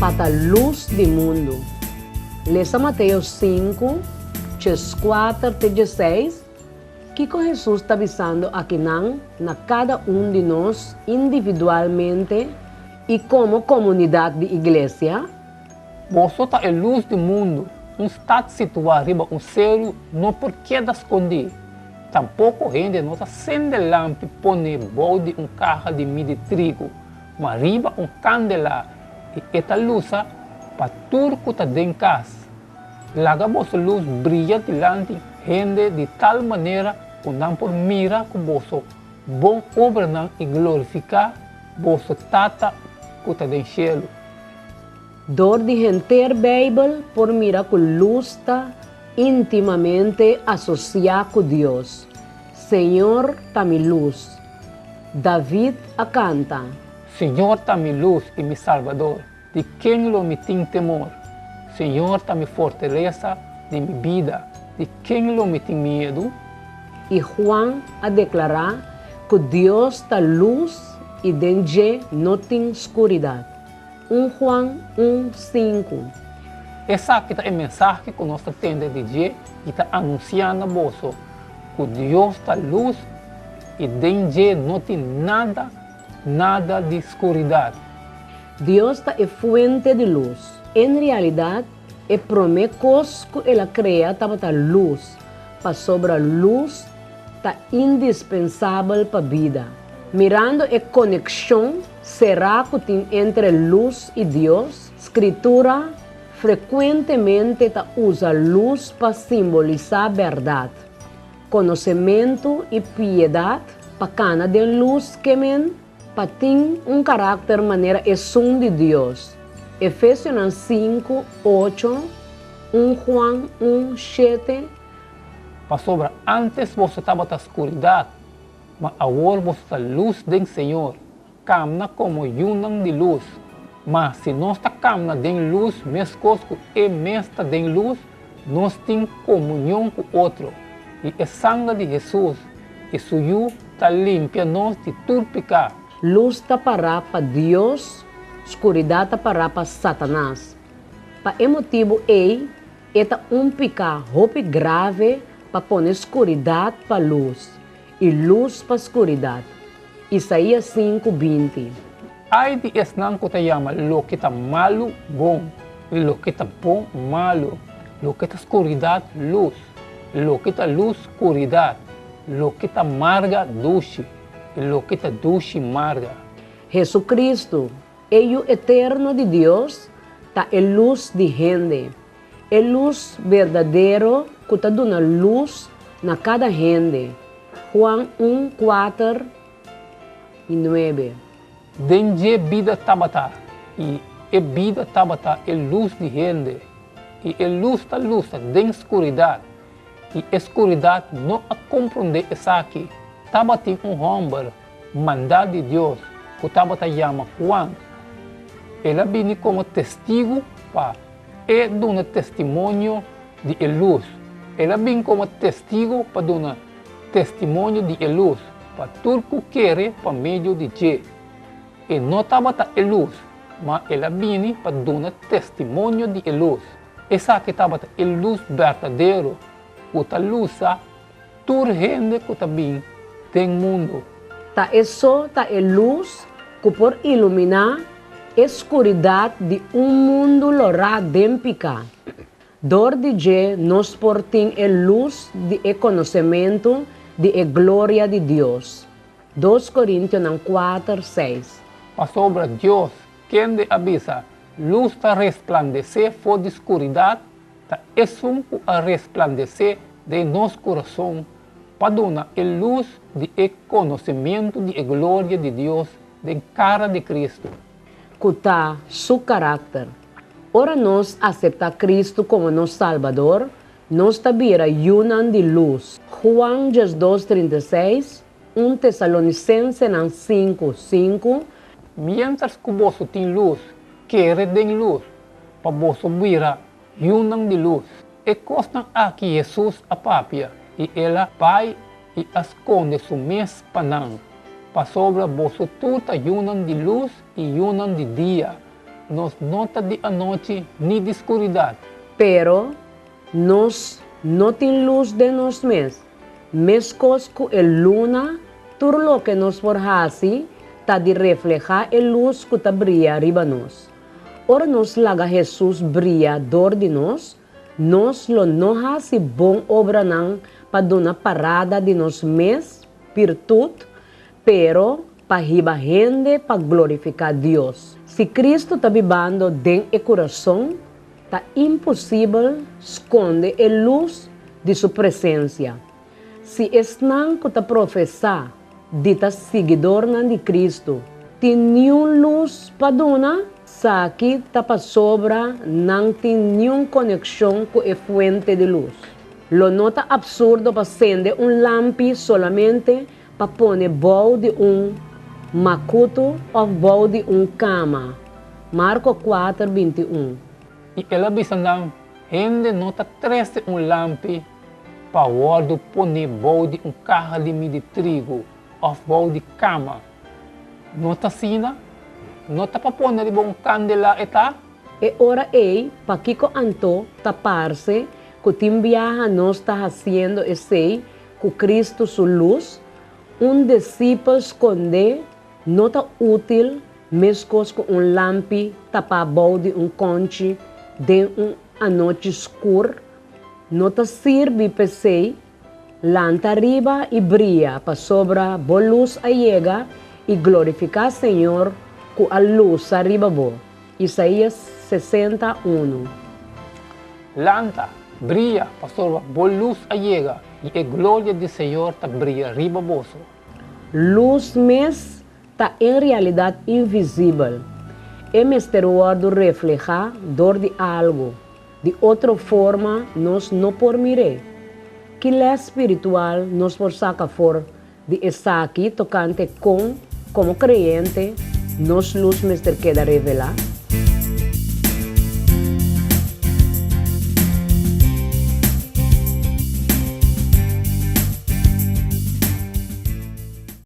pa ta lus di mundu. Lesa Mateo 5, 4 te 16. Kiko Hesus ta bisando akinan na kada un di nos individualmente i komo komunidat di iglesia? Boso ta e lus di mundu. Un stat situá riba un seru no por keda skondí. Tampoko hende no ta sende lampi pone bou di un kaha di midi trigu, ma riba un kandelá, i e ta lusa pa tur ku ta den kas. Laga boso lus bria dilanti hende di tal manera ku nan por mira ku boso bon obranan i glorifiká boso Tata ku ta den shelu. Dor di henter Beibel por mira ku lus ta íntimamente asosiá ku Dios. Señor ta mi lus. David a kanta. Señor ta mi lus i mi Salbador. Di ken lo mi tin temor? Señor ta mi fortalesa di mi bida, di ken lo mi tin miedu? I Juan a deklará ku Dios ta lus i den dje no tin skuridat. 1 Juan 1, 5. Esaki ta e mensahe ku nos ta tende di dje i ta anunsiá na boso, ku Dios ta lus i den dje no tin nada, nada di skuridat. Dios ta e fuente di lus. En realidat, e promé kos ku el a krea tabata lus, pasobra lus ta indispensabel pa bida. Mirando e konekshon será ku tin entre lus i Dios, Skritura frekuentemente ta usa lus pa simbolisá bèrdat, konosementu i piedat. Pa kana den lus ke men pa tin un karakter manera esun di Dios. Efesionan 5, 8, 1 Juan 1, 7. Pasobra ántes boso tabata skuridat, ma awor boso ta lus den Señor. Kamna komo yunan di lus. Ma si nos ta kamna den lus meskos ku E mes ta den lus, nos tin komunion ku otro, i e sanger di Hesus i su Yu ta limpia nos di tur piká. Lus ta pará pa Dios, skuridat ta pará pa Satanas. Pa e motibu ei, e ta un piká hopi grave pa pone skuridat pa lus i lus pa skuridat. Isaías 5, 20. Ai di esnan ku ta yama loke ta malu bon i loke ta bon malu, loke ta skuridat lus, loke ta lus skuridat, loke ta marga dushi i loke ta dushi marga. Hesukristu, e Yu eterno di Dios, ta e lus di hende, e lus berdadero ku ta duna lus na kada hende. Juan 1, 4 i 9. Den dje bida tabata, i e bida tabata e lus di hende, i e lus ta lusa den skuridat, i e skuridat no a komprondé esaki. Tabatin un hòmber mandá di Dios ku tabata yama Juan. El a bini komo testigu pa e duna testimonio di e lus. El a bin komo testigu pa duna testimonio di e lus pa tur ku kere pa medio di dje. E no tabata e lus, ma el a bini pa duna testimonio di e lus. Esaki tabata e lus berdadero ku ta lusa tur hende ku ta bin den mundu. Ta e so ta e lus ku por iluminá e skuridat di un mundu lorá den piká. Dor di dje nos por tin e lus di e konosementu di e gloria di Dios. 2 Korintionan 4, 6. Pasobra Dios, kende a bisa, Lus ta resplandesé for di skuridat, ta esun ku a resplandesé den nos kurason pa duna e lus di e konosementu di e gloria di Dios den kara di Kristu. Ku ta Su karakter. Ora nos aseptá Kristu komo nos Salbador, nos ta bira yunan di lus. Juan 12, 36, 1 Tesalonisensenan 5, 5. Miéntras ku boso tin lus, kere den lus, pa boso bira yunan di lus. E kosnan aki Hesus a papia, i el a bai i a skonde su mes pa nan, pasobra boso tur ta yunan di lus i yunan di dia. Nos no ta di anochi ni di skuridat. Pero nos no tin lus den nos mes. Meskos ku e luna, tur loke nos por hasi ta di reflehá e lus ku ta bria riba nos. Ora nos laga Hesus bria dor di nos, nos lo no hasi bon obranan pa duna parada di nos mes birtut, pero pa hiba hende pa glorifiká Dios. Si Kristu ta bibando den e kurason, ta imposibel skonde e lus di su presensia. Si esnan ku ta profesá di ta siguidornan di Kristu tin niun lus pa duna, saki ta pasobra nan tin niun konekshon ku e fuente di lus. Lo no ta absurdo pa sende un lampi solamente pa pone bou di un makutu òf bou di un kama. Marko kuater, 21. I el a bisa nan, Hende no ta trese un lampi pa wòrdu poné bou di un kaha di midi trigu òf bou di kama. No ta asina? No ta pa pone riba un kandelá e ta? E ora ei, pakiko anto ta parse ku tin biaha nos ta hasiendo esei ku Kristu su lus? Un disipel skondé no ta útil meskos ku un lampi tapá bou di un kònchi den un anochi skur. No ta sirbi p'esei, lanta riba i bria, pasobra bo lus a yega i glorifiká Señor ku a lusa riba bo. Isaías 60, unu. Lanta, bria, pasobra bo lus a yega i e gloria di Señor ta bria riba boso. Lus mes ta en realidat invisibel. E mester wòrdu reflehá dor di algu, di otro forma nos no por mir'é. Ki lès spiritual nos por saka for di esaki tokante kon, komo kreyente, nos lus mester keda revelá?